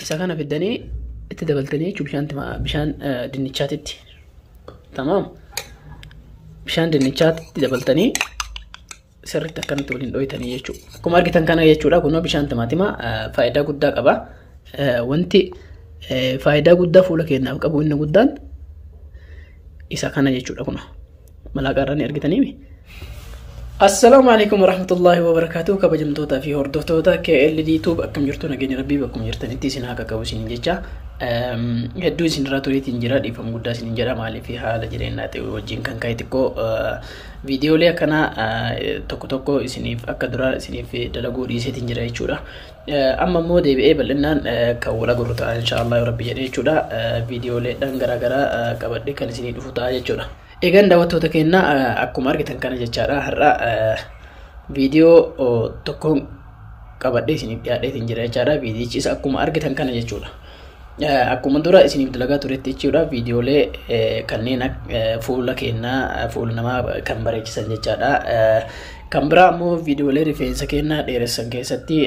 Isa kana fiddanii itti dabaltanii jechuudha bishaan dinnichaatitti. Tamaam. Bishaan dinnichaatti dabaltanii sirriitti akkanatti waliin dhoyitanii jechuudha. Akkuma argitan kana jechuudha kunoo bishaan timaatimaa faayidaa guddaa qaba. Wanti faayidaa guddaa fuula keenyaaf qabu inni guddaan isa kana jechuudha kunoo. Malaaqa irraa ni argitanii. Assalaamu alaikum warahmatullahi wabarakatuh. Kabajamtootaa fi hordoftoota KLD Tube akkam jirtu nageenya rabbii bakkuma jirtanitti isin haa qaqqabu isin jecha. Hedduu isin irraa tureetiin jira dhiifama guddaa isin jedha maaliif haala jireenyaa ta'e wajjin kan ka'e xiqqoo viidiyoolee akkanaa tokko tokko isiniif akka duraa isiniif dalaguu dhiiseetiin jira jechuudha. Amma immoo deebi'ee bal'inaan kan wal agarru ta'a inshaallah rabbi jedhee jechuudha. Viidiyooleedhaan garaagaraa qabadhee kan isinii dhufu ta'a jechuudha. Egaan daawwattoota keenya akkuma argitan kana jechaadha har'a viidiyoo tokkoon qabadhee isiniif dhiyaadheetiin jira jechaadha. Viidiyichis akkuma argitan kana jechuudha. Akkuma dura isiniif dalagaa turetti jechuudha viidiyoolee kanneen fuula keenyaa fuula namaa kan bareechisan jechaadha. Kan biraa immoo viidiyoolee rifeensa keenyaa dheeressan keessatti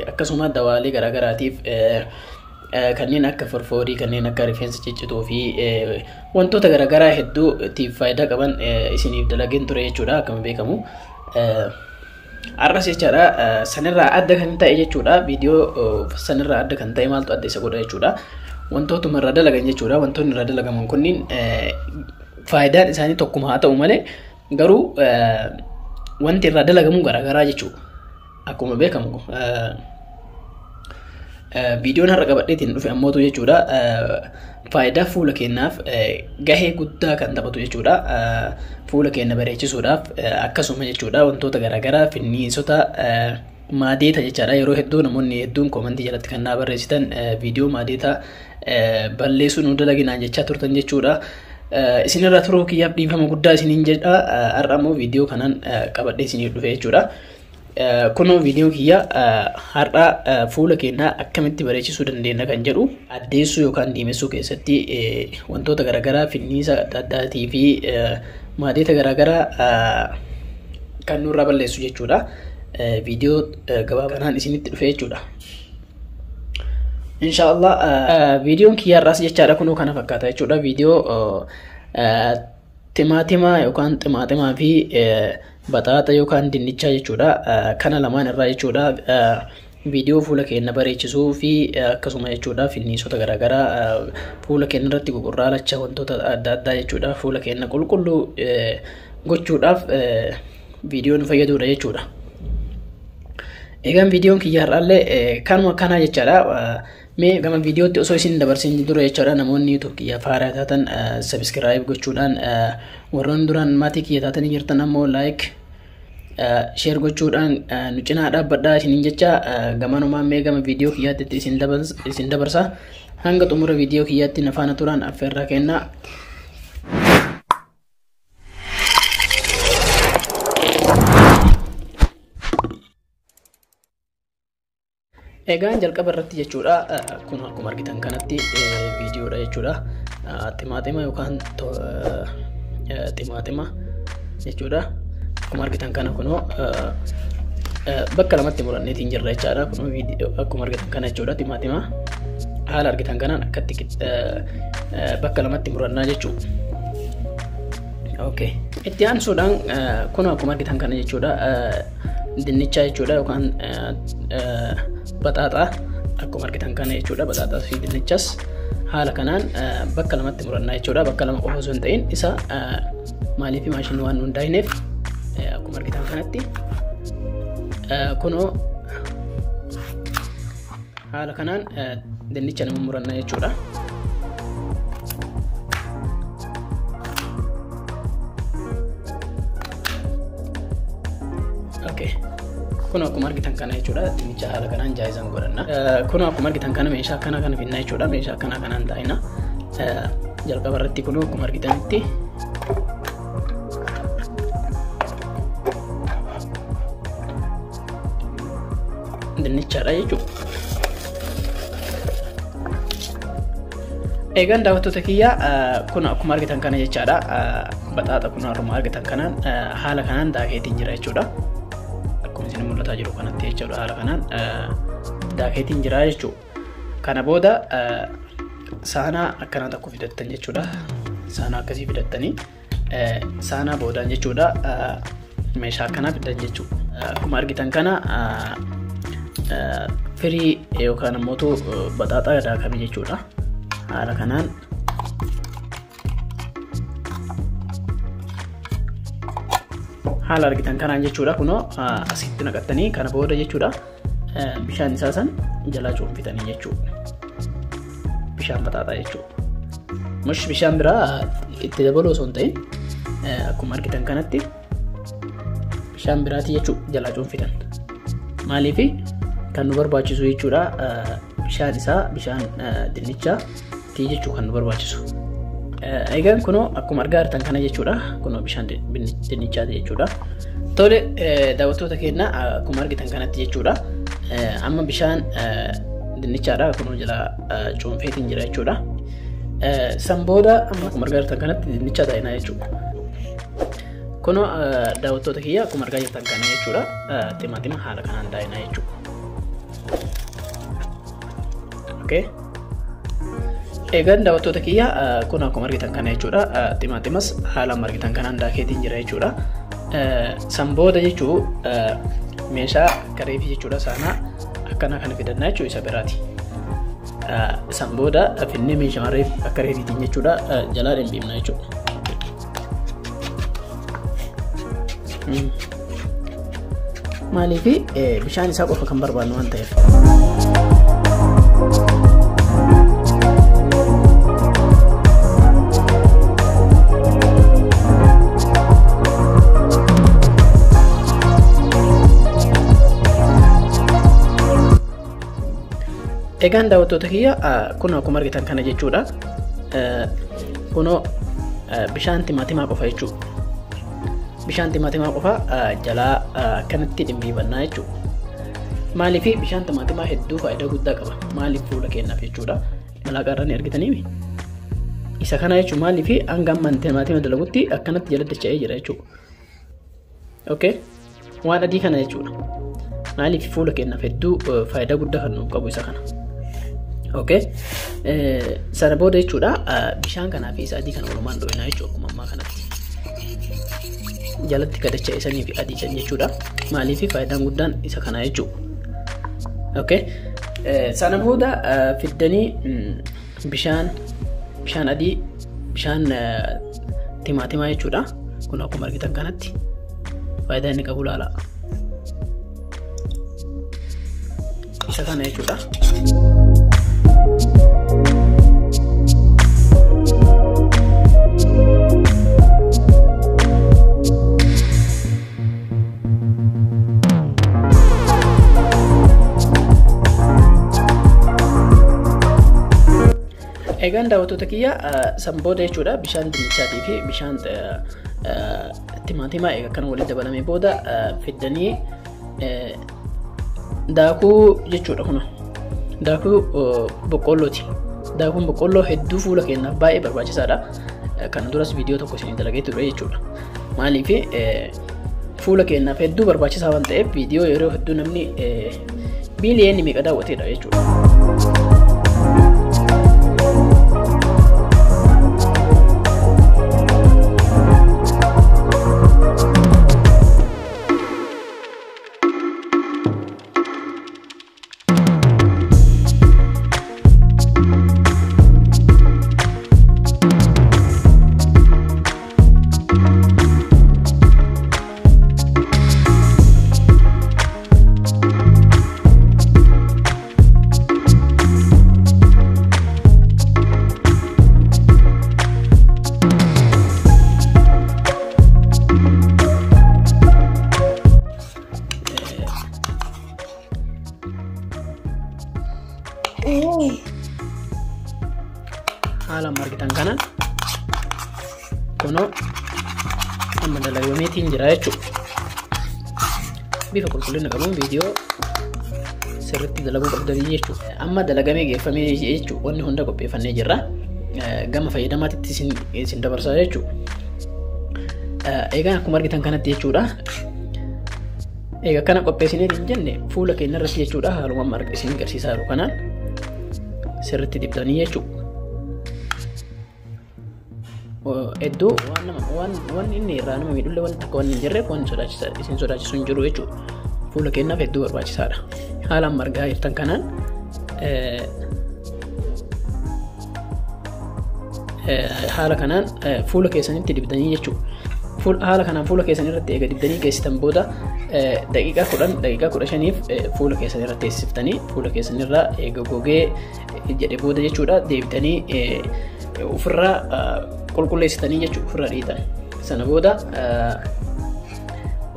akkasuma dawaalee garaagaraatiif kanneen akka forfoorii kanneen akka rifeensa ciccituu fi wantoota garaagaraa hedduu ittiif faayidaa qaban isiniif dalageen ture jechuudha akkuma beekamu. Har'as jechaadha sanirraa adda kan ta'e jechuudha viidiyoo sanirraa adda kan ta'e maaltu adda isa godha jechuudha. Wantootuma irraa dalagan jechuudha wantoonni irraa dalagaman kunniin faayidaan isaanii tokkuma haa ta'u malee garuu wanti irraa dalagamu garaagaraa jechuudha. Akkuma beekamu viidiyoon har'a qabadheetiin dhufe ammootu jechuudha faayidaa fuula keenyaaf gahee guddaa kan taphatu jechuudha. Fuula keenya bareechisuudhaaf akkasuma jechuudha wantoota garaagaraa finniisota maadeeta jechaadha. Yeroo hedduu namoonni hedduun koomantii jalatti kan naa barreessitan viidiyoo maadeeta balleessuu nu dalaginaan jechaa turtan jechuudha. Isinirra turuu kiyyaaf dhiifama guddaa isiniin jedha. Har'a ammoo viidiyoo kanaan qabadhee isiniif dhufe jechuudha. Kunoo viidiyoo kiyya har'a fuula keenyaa akkamitti bareechisuu dandeenya kan jedhu addeessuu yookaan diimessuu keessatti wantoota garaagaraa finniisa adda addaatii fi maadeeta garaagaraa kan nurraa balleessu jechuudha. Viidiyoo gabaabaa kanaan isinitti dhufe jechuudha. Inshaallah viidiyoon kiyya har'aas jechaadha kunoo kana fakkaata jechuudha. Viidiyoo timaatima yookaan ximaaximaa fi baxaaxa yookaan dinnichaa jechuudha. Kana lamaan irraa jechuudha. Viidiyoo fuula keenya bareechisuu fi akkasuma jechuudha finniisota garaagaraa fuula keenya irratti gugurraalacha wantoota adda addaa jechuudha. Fuula keenya qulqulluu gochuudhaaf viidiyoo nu fayyadudha jechuudha. Egaan viidiyoon kiyya har'aallee kanuma akkanaa jechaadha. Mee gama viidiyootti osoo isin dabarsin dura jechaadha namoonni YouTube kiyya faaraa taatan subscribe gochuudhaan warroonni duraan maatii kiyya taatanii jirtan ammoo like share gochuudhaan nu cinaa dhaabbadhaa isiniin jecha gamanumaan mee gama viidiyoo kiyyaatti isin dabarsa. Hanga xumura viidiyoo kiyyaatti na faana turaan affeerraa kennaa. Egaan jalqaba irratti jechuudha kun akkuma argitan kanatti viidiyoodha jechuudha. Ximaaxima yookaan ximaaxima jechuudha. Akkuma argitan kana kunoo bakka lamatti muranneetiin jirra jechaadha. Kunoo viidiyoo akkuma argitan kana jechuudha ximaaxima haala argitan kanaan akkatti bakka lamatti murannaa jechuudha. Okay. Itti aansuudhaan kunoo akkuma argitan kana jechuudha dinnichaa jechuudha yookaan baxaaxaa akkuma argitan kana jechuudha. Baxaaxaa fi dinnichas haala kanaan bakka lamatti murannaa jechuudha. Bakka lama qofa osoo hin ta'in isa maaliif maashinii waan hundaa'iniif akkuma argitan kanatti kunoo haala kanaan dinnicha nama murannaa jechuudha. Okay. Kun akkuma argitan kana jechuudha. Dinnicha haala kanaan jaayizan godhanna. Kun akkuma argitan kana meeshaa akkanaa kana finna jechuudha. Meeshaa akkanaa kanaan taa'ina. Jalqaba irratti kun akkuma argitanitti dinnichaadha jechuudha. Egaan daawwattoota kiyya kun akkuma argitan kana jechaadha. Baxaaxa kun haruma argitan kanaan haala kanaan daakeetiin jira jechuudha. Akkuma isin mul'ataa jiru kanatti jechuudha haala kanaan daakeetiin jira jechuudha. Kana booda saanaa akkanaa tokko fidattan jechuudha. Saanaa akkasii fidattanii saanaa boodaan jechuudha meeshaa akkanaa fidan jechuudha. Akkuma argitan kana firii yookaan immoo baxaaxaa daakame jechuudha. Haala kanaan haala argitan kanaan jechuudha kunoo asitti naqattanii kana booda jechuudha bishaan isaa san jalaa cuunfitanii jechuudha. Bishaan baxaaxaa jechuudha. Mush bishaan biraa itti dabaluu osoo hin ta'in akkuma argitan kanatti bishaan biraatii jechuudha jalaa cuunfitan. Maaliif kan nu barbaachisu jechuudha bishaan isaa bishaan dinnichaatii jechuu kan nu barbaachisu. Egaan kunoo akkuma argaa jirtan kana jechuudha kunoo bishaan dinnichaati jechuudha. Tole daawwattoota keenya akkuma argitan kanatti jechuudha amma bishaan dinnichaadha kunoo jalaa cuunfeetiin jira jechuudha. San booda amma akkuma argaa jirtan kanatti dinnicha daayinaa jechuudha. Kunoo daawwattoota kiyya akkuma argaa jirtan kana jechuudha timaatima haala kanaan daayinaa jechuudha. Okay. Egaan daawwattoota kiyya kun akkuma argitan kana jechuudha timaatimas haala amma argitan kanaan daakeetiin jira jechuudha. San booda jechuu meeshaa kareefi jechuudha saanaa akkana kana fidannaa jechuu isa biraati. San booda finnee meeshaa akka reefiitiin jechuudha jalaa dhimbiifna jechuudha. Maaliif bishaan isaa qofa kan barbaadnu waan ta'eef. Egaan daawwattoota kiyya kun akkuma argitan kana jechuudha. Kunoo bishaan timaatimaa qofa jechuudha. Bishaan timaatimaa qofa jalaa akkanatti dhimbiibannaa jechuudha. Maaliif bishaan timaatimaa hedduu faayidaa guddaa qaba. Maaliif fuula keenyaaf jechuudha. Malaaqa irraa ni argitanii isa kana jechuun maaliif hanga amma timaatima dalagutti akkanatti jala dacha'ee jira jechuudha. Okay. Waan adii kana jechuudha. Maaliif fuula keenyaaf hedduu faayidaa guddaa kan nuuf qabu isa kana. Okay. Sana booda jechuudha bishaan kanaa fi isa adii kana walumaan dho'inaa jechuudha akkuma ammaa kanatti. Jalatti kadacha'e sanii fi adii san jechuudha. Maaliif faayidaan guddaan isa kanaa jechuudha. Okay. Sana booda fiddanii bishaan adii bishaan timaatimaa jechuudha. Kun akkuma argitan kanatti faayidaa inni qabu laala. Isa kana jechuudha. Egaan daawwattoota kiyya san booda jechuudha bishaan dinnichaatii fi bishaan timaatimaa egaa kan walitti dabalamee booda fiddanii daakuu jechuudha kuna daakuu boqqoollooti. Daakuun boqqoolloo hedduu fuula keenyaaf baay'ee barbaachisaadha. Kana duras viidiyoo tokko isinii dalagee ture jechuudha. Maaliif fuula keenyaaf hedduu barbaachisaa waan ta'eef viidiyoo yeroo hedduu namni biiliyoonii meeqa daawwateedha jechuudha. Haala amma argitan kanaan kunoo amma dalagameetiin jira jechuudha. Bifa qulqullina qabuun viidiyoo sirriitti dalaguu qabdanii jechuudha. Amma dalagamee geeffamee jechuudha. Wanni hunda qopheeffannee jirra. Gama fayyadamaatitti isin dabarsaa jechuudha. Egaa akkuma argitan kanatti jechuudha. Egaa kana qopheessinee hin jenne fuula keenya irratti jechuudha. Haaluma amma isin agarsiisaa jiru kanaan Sirriitti dibdanii jechuudha. Hedduu waan nama waan inni irraa nama miidhullee waan takka waan hin jirreef waan isin sodaachisu hin jiru jechuudha. Fuula keenyaaf hedduu barbaachisaadha. Haala amma argaa jirtan kanaan haala kanaan fuula keessanitti dibdanii jechuudha. Haala kanaan fuula keessan irratti eega dibdanii geessitan booda daqiiqaa 10 daqiiqaa 15f fuula keessan irratti teessiftanii fuula keessan irraa eega gogee jedhe booda jechuudha deebitanii ofirraa qulqulleessitanii jechuudha ofirraa dhiitan. Sana booda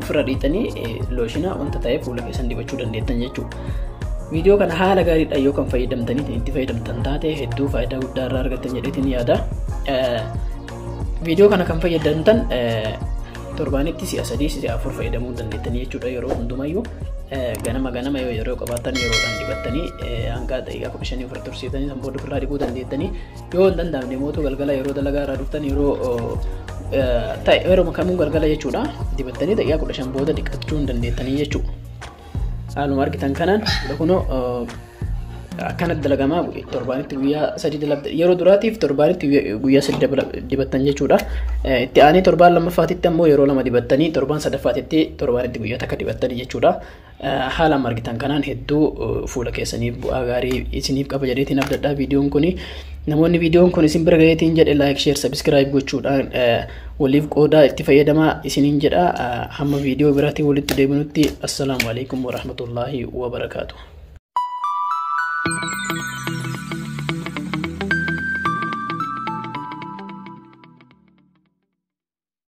ofirraa dhiitanii looshina wanta ta'e fuula keessan dibachuu dandeettan jechuudha. Viidiyoo kana haala gaariidhaan yoo kan fayyadamtanii itti fayyadamtan taate hedduu faayidaa guddaa irraa argattan jedheetiin yaada. Viidiyoo kana kan fayyadamtan torbaanitti si'a 3 si'a 4 fayyadamuu dandeettanii jechuudha yeroo hundumayyuu ganama ganama yoo yeroo qabaattan yeroodhaan dibattanii hanga daqiiqaa 15 ofirra tursiiftanii san booda ofirraa dhiquu dandeettanii yoo hin danda'amne mootu galgala yeroo dalagaa irraa dhuftan yeroo ta'e yeroo kamuu galgala jechuudha dibattanii daqiiqaa 15 booda dhiqachuu hin dandeettanii jechuudha. Haaluma argitan kanaan kunoo akkanatti dalagamaa torbaanitti guyyaa 3 dalagda yeroo duraatiif torbaanitti guyyaa 3 dibattan jechuudha. Itti aanee torbaan lammaffaatitti ammoo yeroo 2 dibattanii torbaan sadaffaatitti torbaanitti guyyaa 1 dibattanii jechuudha. Haala amma argitan kanaan hedduu fuula keessaniif bu'aa gaarii isiniif qaba jedheetiin abdadhaa viidiyoon kuni. Namoonni viidiyoon kun isin bira gaheetiin jedhe like, share, subscribe gochuudhaan waliif qoodaa itti fayyadamaa isiniin jedha. Hamma viidiyoo biraatiin walitti deebinutti assalaamu alaikum warahmatullaahi wabarakaatuh.